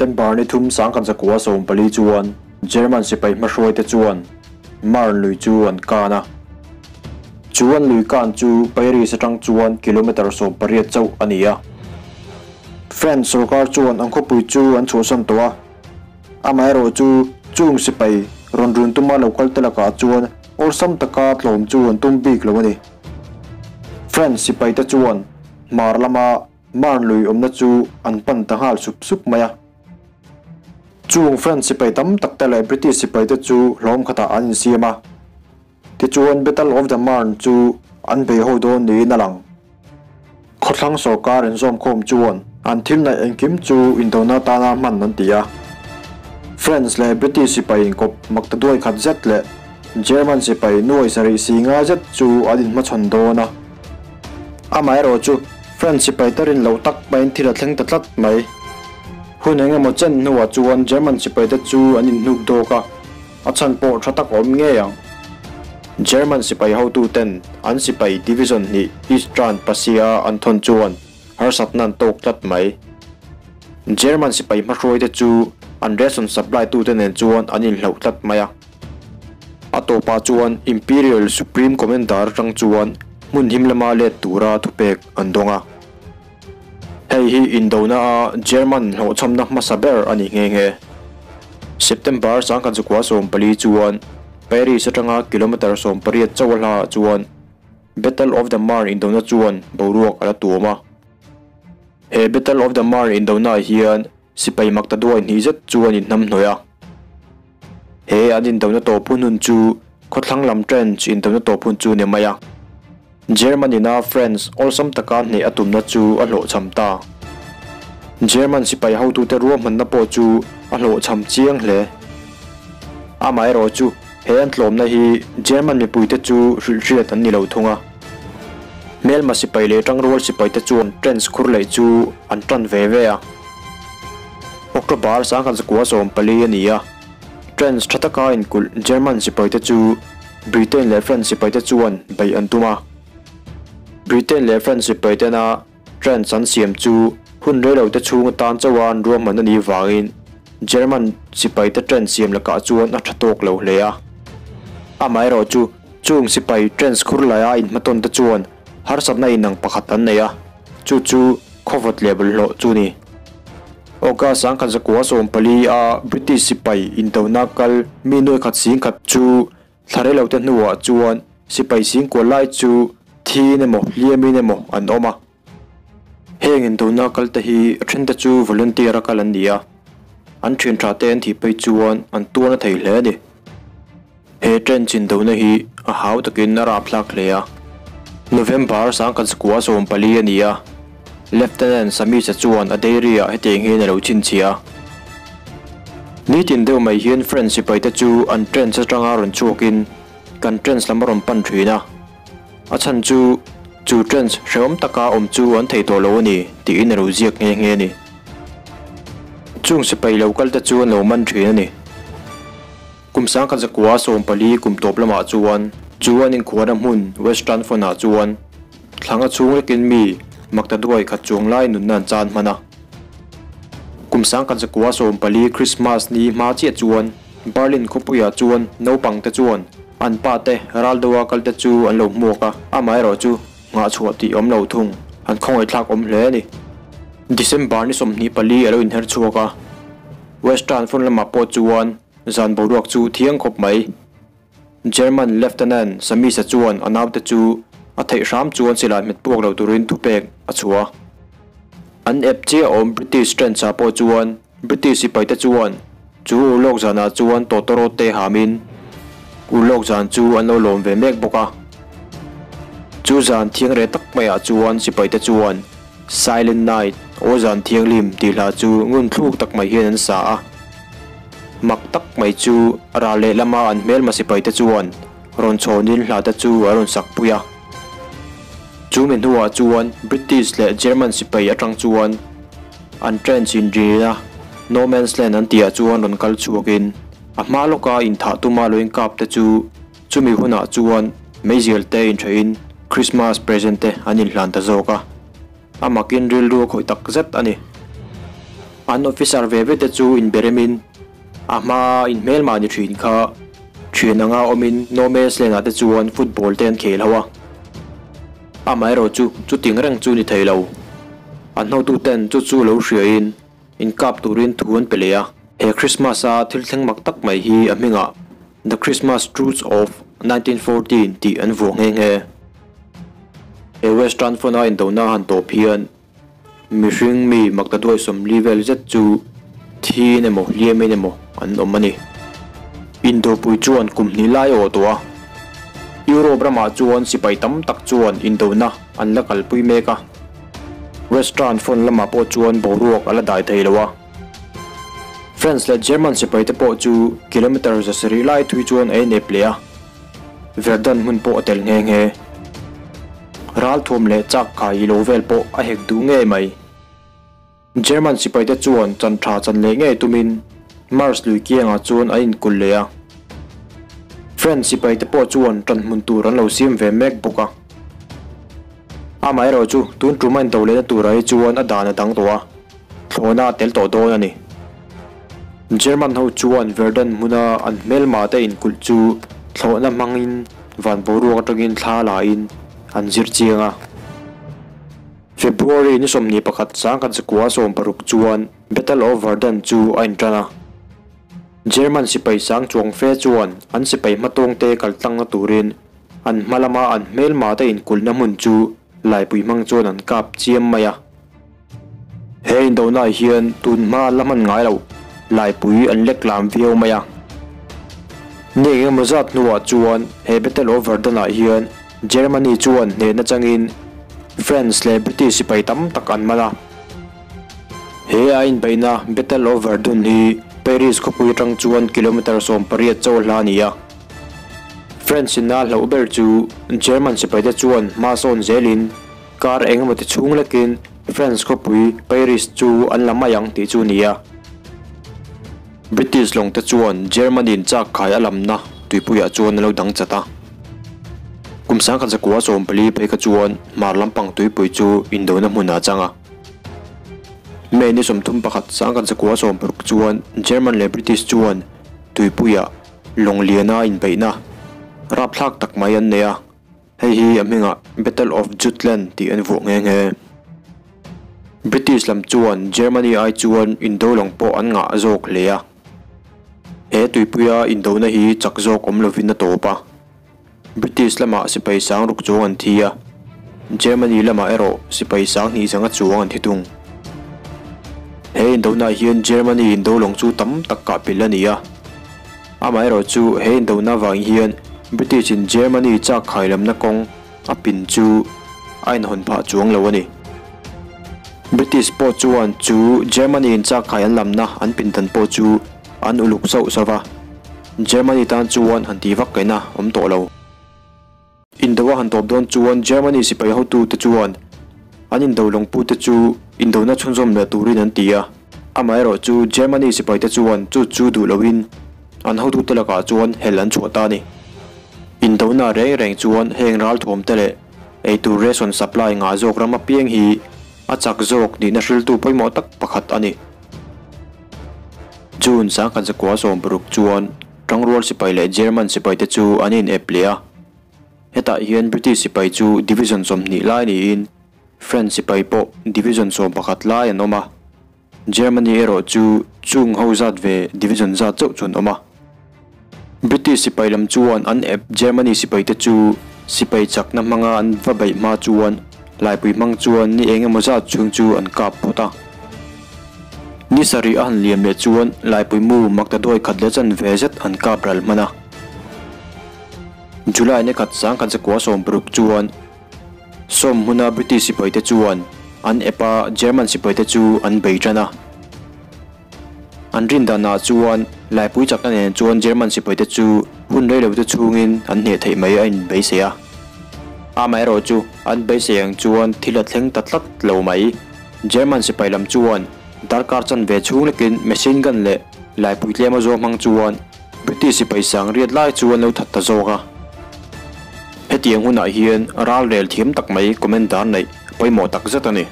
September ni thum 1914 chuan German sipai hmahruaite chuan Marne lui chu an kan a. Chu an lui kan chu Paris atang chuan kilometre 18 chauh a ni a. France sorkar chuan an khawpui chu an chhuahsan tawh a. Amaherawh chu chung sipai rawn run tuma lo kal te lakah chuan awlsam taka tlawm chu an tum bik lo a ni. France sipai te chuan hmar lama Marne lui awmna chu an pan ta nghal sup sup mai a. Chung France sipai tam tak te leh British sipai te chu hlawm khatah an insiam a. Tichuan Battle of the Marne chu an bei ho dawn niin a lang. Khawthlang sorkar inzawmkhawm chuan an thil naih engkim chu indona atana hman an ti a. France leh British sipai inkawp makta duai khat zet leh German sipai nuai sarih si nga zet chu an inhmachhawn dawn a. Amaherawh chu France sipai te rin loh tak maiin thil a thleng ta tlat mai. Hun eng emaw chen hnuah chuan German sipai te chu an inhnuk dawk a, a chhan pawh tha tak a awm ngei ang. German sipai hotuten an sipai division hnih Eastern Pasia an thawn chuan harsatna an tawk tlat mai. German sipai hmahruaite chu an ration supply tute nen chuan an inhloh tlat mai a. A tawpah chuan Imperial Supreme Commander atang chuan hmun him lama let tura thupek an dawng a. Hei hi indona a German hlawhchhamna hmasa ber a ni nghe nghe. September 1914 chuan Paris atanga kilometre 18 chauh a hlaah chuan Battle of the Marne indona chuan boruak a la tuam a. He Battle of the Marne indona ah hian sipai makta duai hnih zet chu an inhnamhnawih a. He an indona tawp hun hun chu khawthlang lam trench indona tawp hun chu ni mai a. German ina France awlsam taka hneh a tumna chu a hlawhchham ta. German sipai hotute ruahmanna pawh chu a hlawhchham chiang hle. Amaherawh chu he an tlawmna hi German mipuite chu hrilhhriat an ni lo thung a. Hmelma sipai leh tangrual sipaite chuan trench khur leh chu an tan ve ve a. October 1914 a ni a, trench tha taka inkulh German sipaite chu Britain leh France sipaite chuan beih an tum a. Britain leh France sipaitena trench an siam chu hun reilote chhung atan chauha an ruahman a nih vangin German sipaite trench siam lakah chuan a tha tawk lo hle a. Amaherawh chu chung sipai trench khur laia inhmatawn te chuan harsatna inang pakhat an nei a, chu chu khawvawt leh bawlhhlawh chu ni. August 1914 a British sipai indona kal mi nuai khat sing khat chu thla reilote hnuah chuan sipai sing kual lai chu thiin emaw hliamin emaw an awm a. Heng indona kal te hi a thente chu volunteer a kal an ni a, an thian tha te an thih phei chuan an tuar na thei hle a ni. He trench indona hi a hau takin a rapthlak hle a. November 1914 a ni a, Lieutenant Samisa chuan a dairy ah hetiang hian a lo chhinchhiah a. Nitin deuh mai hian French sipaite chu an trench atanga rawn chhuakin kan trench lam a rawn pan thin a. A chhan chu chu trench hrehawm taka awm chu an thei tawh lo a ni tiin a lo ziak nghe nghe a ni. Chung sipai lo kalte chu an lo man thin a ni. Kum 1914 kum tawp lamah chuan chu an inkhuarna hmun Western Front-ah chuan thlanga chhung lekin mi makta duai khat chuang lai nunna an chan hman a. Kum 1914 Christmas ni hma chiah chuan Berlin khawpuiah chuan naupangte chuan an pa te ral deuha kalte chu an lo hmuak a, amaherawh chu nghah chhuah tih awm lo thung, an khawngaihthlak awm hle a ni. December ni 24 a lo inher chhuak a, Western Front lamah pawh chuan zan boruak chu thiang khawp mai. German Lieutenant Samisa chuan a naute chu a theih hram chuan silai hmet puak lo turin thupek a chhuah. An ep chiah awm British trench-ah pawh chuan British sipaite chuan chu urlawk zanah chuan tawtawrawt te hamin urlawk zan chu an lo lawm ve mek bawk a. Chu zan thiang reh tak maiah chuan sipaite chuan Silent Night, Aw Zan Thianghlim tih hla chu ngun thluk tak mai hian an sa a. Mak tak mai chu ral lehlama an hmelma sipaite chuan rawn chhawnin hla te chu a rawn sak pui a. Chu mi hnuah chuan British leh German sipai atang chuan an trench inrina No Man's Land an tihah chuan rawn kal chhuakin a hma lawka inthah tuma lo inkap te chu chumi hunah chuan meizial te intheihin Christmas present te an inhlan ta zawk a. A makin rilru a khawih tak zet a ni. An officer ve ve te chu inberemin a hmaa inhmelmah ni thin kha thian anga awmin No Man's Land ah te chuan football te an khel ho a. Amaherawh chu chuting reng chu ni thei lo. An hotuten chu chu lo hriain inkap turin thu an pe leh a. He Christmas a thil thleng mak tak mai hi a hmingah The Christmas Truce of 1914 tih an vuah nghe nghe. He Western Front a indona han tawp hian Mihring mi maktaduai 40 vel zet chu thiin emaw hliamin emaw an awm a ni. Indopui chuan kum hnih lai a awh tawh a. Europe ramah chuan sipai tam tak chuan indona an la kalpui mek a. Western Front lamah pawh chuan boruak a la dai thei lo a. France leh German sipaite pawh chu kilometre 700 lai thui chuan a inep leh a. Verdun hmun pawh a tel nghe nghe. Ralthuam leh chak khai i lo vel pawh a hek duh ngei mai. German sipaite chuan chan tha chan leh ngei tumin Mars lui kiangah chuan an inkulh leh a. French sipaite pawh chuan tan hmun tur an lo siam ve mek bawk a. Amaherawhchu tun tum a into lehna turah hi chuan a dan a dang tawh a, thlawhna a tel tawh dawn a ni. German ho chuan Verdun hmuna an hmelma te inkulh chu thlawhna hmangin van boruak atangin thla lain an zir chiang a. February ni 21 1916 chuan Battle of Verdun chu a intan a. German sipai sang chuang fe chuan an sipai hmatawng te kaltlangna turin an hma lama an hmelma te inkulhna hmun chu laipui hmang chuan an kap chiam mai a. He indona hian tun hma la hman ngai lo laipui an lek lam viau mai a. Ni engemaw zat hnuah chuan he Battle of Verdun ah hian Germany chuan hnehna changin France leh British sipai tam tak an man a. He a inbeihna Battle of Verdun hi Paris khawpui atang chuan kilometre 18 chauh hla a ni a. France in a hlauh ber chu German sipaite chuan hma sawn zelin kar engemaw ti chhung lekin France khawpui Paris chu an la mai ang tih chu a ni a. British lawng te chuan Germany in chak khai a lamna tuipuiah chuan an lo dang chat a. Kum 1914 phei kha chuan hmar lampang tuipui chu indona hmunah a chang a. May ni 31 1916 chuan German leh British chuan tuipuiah lawng liana inbeihna rapthlak tak mai an nei a. Hei hi a hmingah Battle of Jutland tih an vuah nghe nghe. British lam chuan Germany ai chuan indo lawng pawh an ngah zawk hle a. He tuipuia indona hi chak zawk awm lovin a tawp a. British lamah sipai sang ruk chuang an thi a. Germany lamah erawh sipai sang hnih zanga chuang an thi thung. He indona hian Germany indo lawng chu tam tak kah pil a ni a. Amaherawh chu he indona vang hian British in Germany chak khai lamna kawng a pin chu a inhawn phah chuang lo a ni. British pawh chuan chu Germany in chak khai an lamna an pin dan pawh chu an uluk sauh sauh va. Germany tan chuan han ti vak kaihna awm tawh lo. Indo a han tawp dawn chuan Germany sipai hotu te chuan an indo lawngpu te chu indona chhunzawm leh turin an ti a. Amaherawh chu Germany sipai te chuan chu chu duh loin an hotu te lakah chuan hel an chhuah ta a ni. Indona reng reng chuan heng ralthuam te leh eitur ration supply ngah zawk ram apiang hi a chak zawk nihna hriltu pawimawh tak pakhat a ni. June 1916 chuan Tangrual sipai leh German sipai te chu an in ep leh a. Hetah hian British sipai chu division 20 lai niin French sipai pawh division 11 lai an awm a. Germany erawh chu chung ho zat ve division zat chauh chu an awm a. British sipai lam chuan an ep Germany sipai te chu sipai chakna hmanga an va beih hma chuan laipui hmang chuan ni engemaw zat chhung chu an kap phawt a. Ni sarih a han liam leh chuan laipui mu maktaduai khat leh chan ve zet an kap ral hman a. July ni khat 1916 chuan Somme hmuna British sipai te chuan an ep a German sipai te chu an bei tan a. An rin danah chuan laipui chakna nen chuan German sipai te chu hun rei lo te chhungin an hneh theih mai a inbeisei a. Amaherawh chu an beisei ang chuan thil a thleng ta tlat lo mai. German sipai lam chuan darkar chan ve chhung lekin machine gun leh laipui tlem a zawng hmang chuan British sipai sang riat lai chu an lo that ta zawk a. Hetiang hunah hian ral rel thiam tak mai commander neih pawimawh tak zet a ni.